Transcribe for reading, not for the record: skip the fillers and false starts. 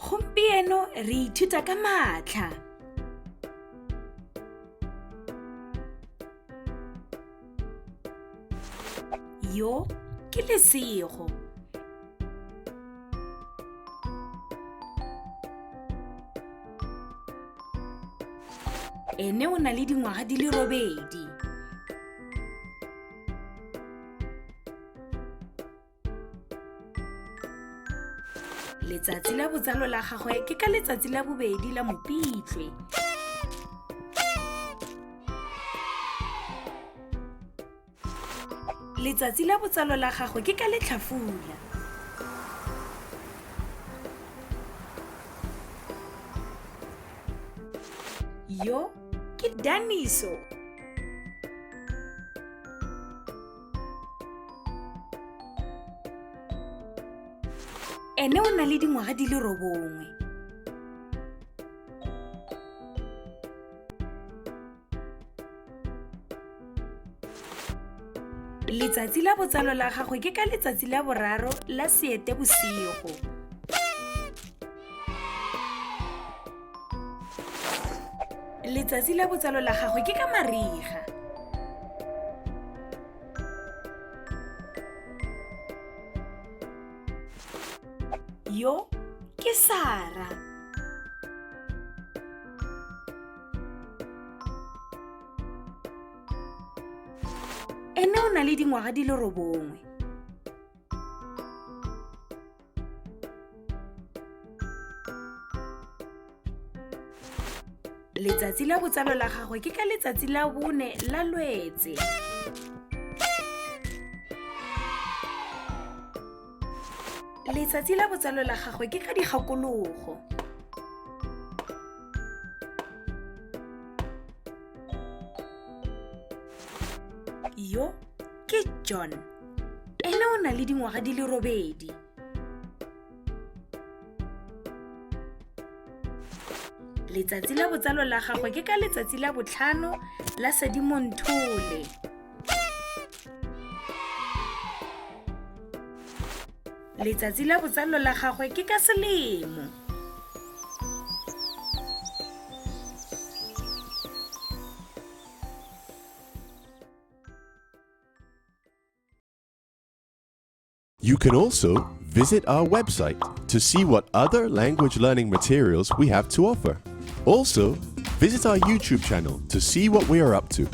Gompieno re ithuta ka matlha. Yo ke Lesego. Ene o na le dingwaga di le 8. Letsatsi la botsalo la gagwe ke ka letsatsi la bobedi la Mopitlwe. Letsatsi la botsalo la gagwe ke ka letlhafula. Yo ke Daniso. Ene o na le dingwaga di le 9. Letsatsi la botsalo la gagwe ke ka letsatsi la boraro la Seetebosigo. Letsatsi la botsalo la gagwe ke ka mariga. Yo ke Sara. Ene o na le dingwaga di le 9. Letsatsi la botsalo la gagwe ke ka letsatsi la bone la Lwetse. Letsatsi la botsalo la gagwe ke ka dikgakologo. Yo ke John. Ene o na le dingwaga di le 8. Letsatsi la botsalo la gagwe ke ka letsatsi la botlhano la Sedimonthole. Letsatsi la botsalo la gagwe ke ka selemo. You can also visit our website to see what other language learning materials we have to offer. Also, visit our YouTube channel to see what we are up to.